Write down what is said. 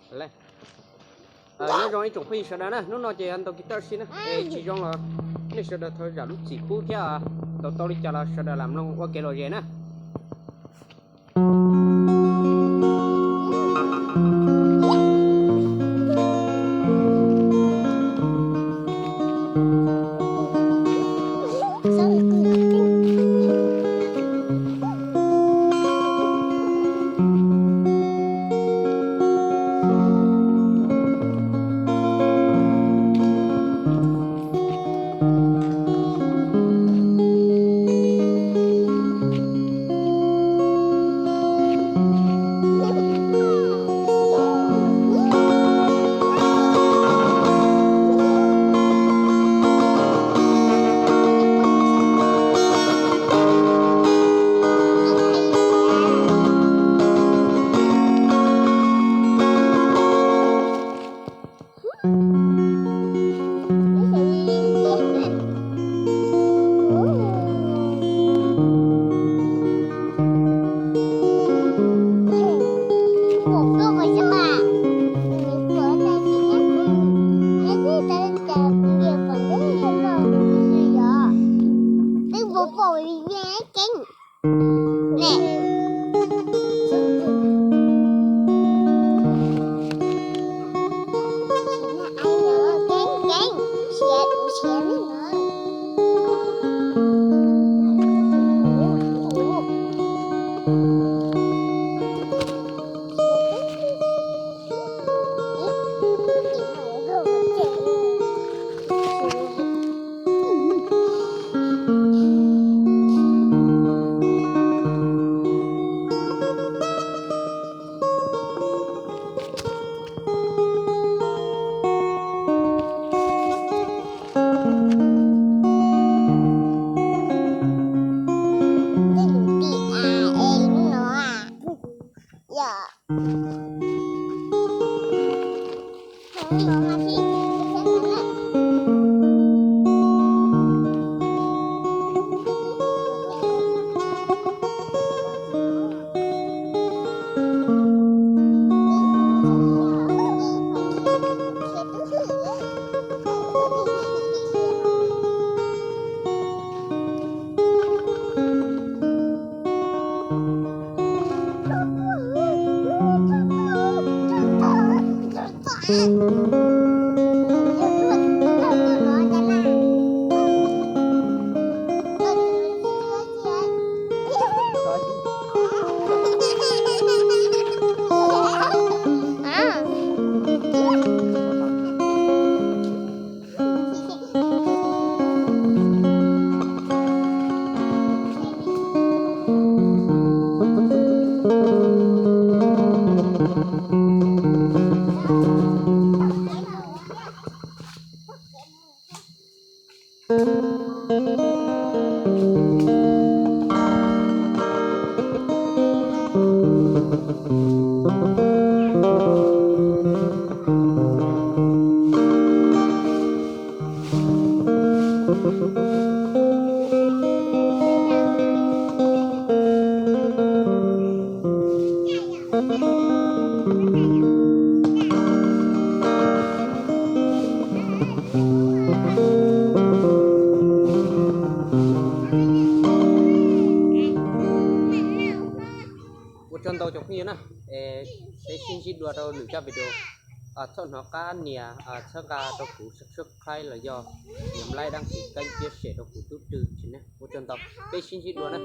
Nyob zoo ib tsoom phooj ywg sawv daws na, hnub no ces ntaus kiv taj si na, es tsis zoo los nej sawv daws thov zam lub txim pub thiab, tau tau li cas los sawv daws lam mloog ua kev lom zem na. Ua tsaug ntau cov phooj ywg na, peb sib ntsib dua rau lwm zaj video. Txhob hnov qab nias txhawb nqa rau kuv subscribe los yog nias like, đăng ký kênh, chia sẻ rau kuv tub rwg channel. Ua tsaug ntau, peb sib ntsib dua na.